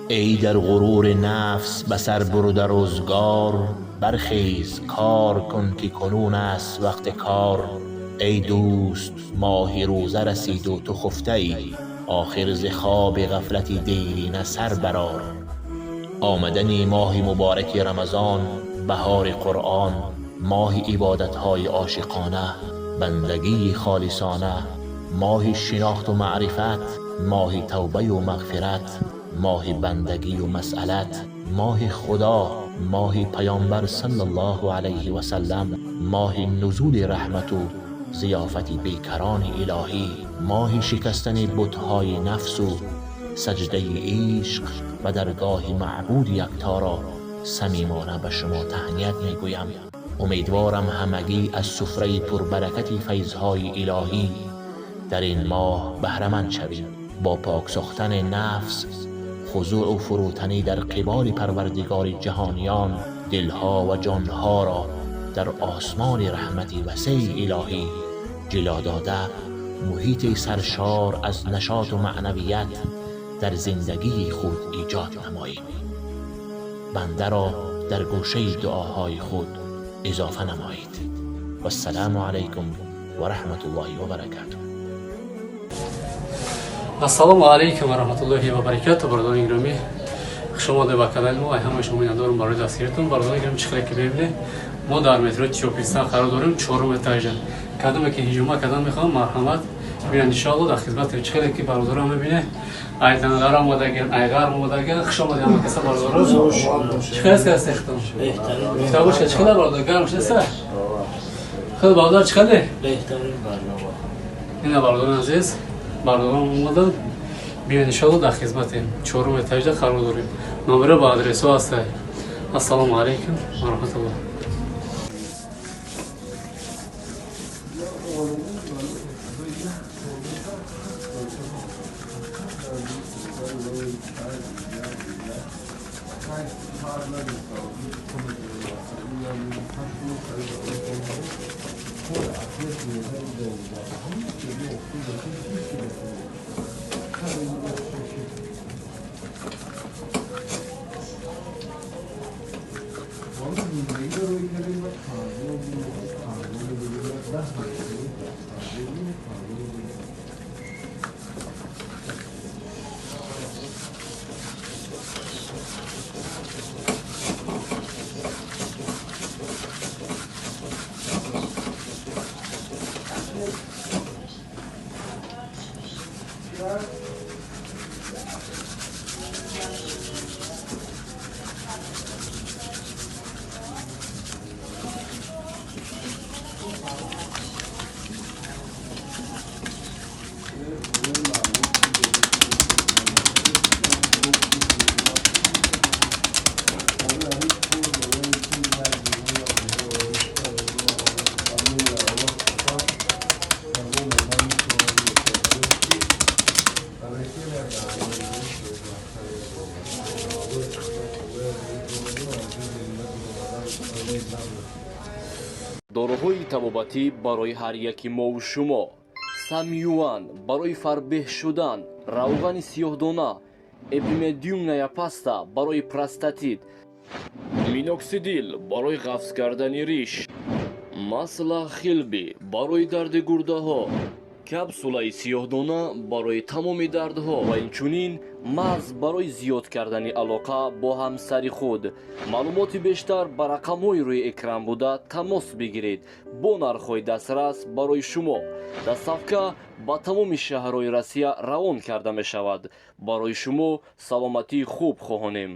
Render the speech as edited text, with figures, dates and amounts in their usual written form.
Эй дар ғурури нафс ба сар бурда рӯзгор, бархез, кор кун, ки кунун аст вақти кор. Эй дӯст, моҳи рӯза расиду ту хуфтаӣ, охир зи хоби ғафлати дерина сар барор. Омадани моҳи мубораки Рамазон, баҳори Қуръон, моҳи ибодатҳои ошиқона, бандагии холисона, моҳи шинохту маърифат, моҳи тавбаю мағфират, моҳи бандагию масъалат, моҳи Худо, моҳи Паёмбар саллаллоҳу алайҳи васаллам, моҳи нузули раҳмату зиёфати бекарони илоҳӣ, моҳи шикастани бутҳои нафсу саҷдаи ишқ ба даргоҳи маъбуди якторо самимона ба шумо таҳният мегӯям. Умедворам, ҳамагӣ аз суфраи пурбаракати файзҳои илоҳӣ дар ин моҳ баҳраманд шавем. Бо пок сохтани нафс, хузӯъу фурӯтанӣ дар қиболи Парвардигори ҷаҳониён, дилҳо ва ҷонҳоро дар осмони раҳмати васеи илоҳӣ ҷило дода, муҳити саршор аз нашоту маънавият дар зиндагии худ эҷод намоем. Бандаро дар гӯшаи дуоҳои худ изофа намоед. Вассалому алайкум ва раҳматуллоҳи ва баракатуҳ. Ассалому алайкум ва раҳматуллоҳи ва баракату. Бародарони гиромӣ, хушомадед ба канали мо. Ай ҳамаи шумо миннатдорам барои дастгиритон. Бародарони гиромӣ, чӣ хеле ки мебинед, мо дар метрои Тёплый қарор дорем, чорум этажа. Кадоме ки ҳиҷома кардан мехоҳам, марҳамат, бинанд, иншоалло, дар хизмати. Чӣ хеле ки бародарон мебинед, ай Данғара омадагиан, ай Ғарб омадагиан. Хуш омадед, ҳама каса, бародарон. Чӣ хел аст кастехтон? Китобушка чӣ хела, бародар? Гарм шудеса? Хел, бародар, чӣ хеле? Ина, бародарони азиз, бародарон омаданд, биёед, иншоалло, дар хизматем. Чорум этажда қарор дорем. Номера ба адресҳо ҳаста. Ассалому алайкум ва раҳматуллоҳ. Доруҳои табобатӣ барои ҳар яки мову шумо: Самюан барои фарбеҳ шудан, равғани сиёҳдона, эпимедиумная паста барои простатит, миноксидил барои ғафз кардани риш, масла хилби барои дарди гурдаҳо, капсулаи сиёҳдона барои тамоми дардҳо ва инчунин мағз барои зиёд кардани алоқа бо ҳамсари худ. Маълумоти бештар ба рақамҳои рӯи экран буда тамос бигиред. Бо нархҳои дастрас барои шумо доставка ба тамоми шаҳрҳои Россия равон карда мешавад. Барои шумо саломатии хуб хоҳонем.